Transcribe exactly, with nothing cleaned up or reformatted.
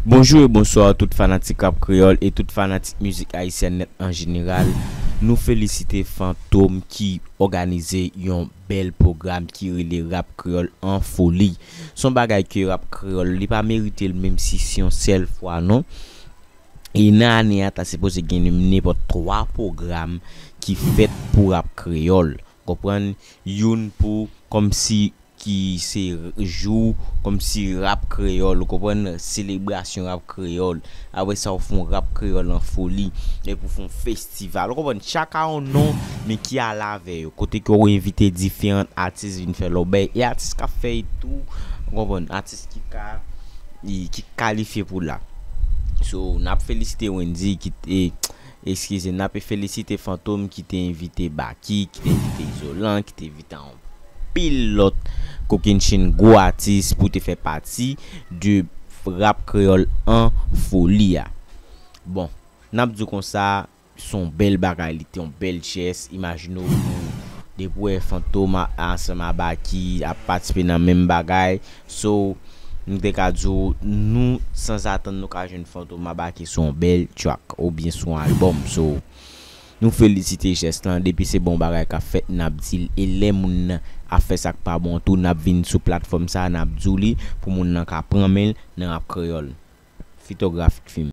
Bonjou e bonswa tout fanatik rap kreyòl e tout fanatik mizik ayisyèn nèt an jeneral. Nou felisite Fantom ki òganize yon bèl pwogram ki rele Rap Kreyòl an Foli. Se yon bagay ke rap kreyòl li pa merite l menm si se yon sèl fwa non. E nan ane a ta sipoze gen nenpòt twa pwogram ki fèt pou rap kreyòl. Konprann? Youn pou kòmsi ki se jou kòmsi rap kreyòl, ou konprann, selebrasyon rap kreyòl. Apre sa, ou fè yon rap kreyòl an foli, epi ou fè yon festival. Ou konprann, chak a yon non, men ki ale avè yo. Kote ke ou envite diferan atis vin fè lòbèy. E atis k ap fè tou, ou konprann, atis ki ka, ki kalifye pou la. So, n ap felisite Wendy ki te, eskize, n ap felisite Fantom ki te envite Baky, ki te envite Izolan, ki te envite anpil lòt kokennchenn gwo atis pou te fè pati de rap kreyòl an foli a. Bon, n ap di w konsa, se yon bèl bagay, li te yon bèl jès. Imajine w pou depi w wè Fantom a- ansanm a Baky ap patisipe nan menm bagay. So, nou te ka di w, nou, sanzatann, nou ka jwenn Fantom a Baky sou yon bèl track oubyen sou yon albòm. So, nou felisite jès lan. Depi se bon bagay k ap fèt, n ap di l. E lè moun nan ap fè sa k pa bon tou, n ap vin sou platfòm sa a, n ap di w li pou moun nan ka pran men l nan rap kreyòl. Fitografik Film.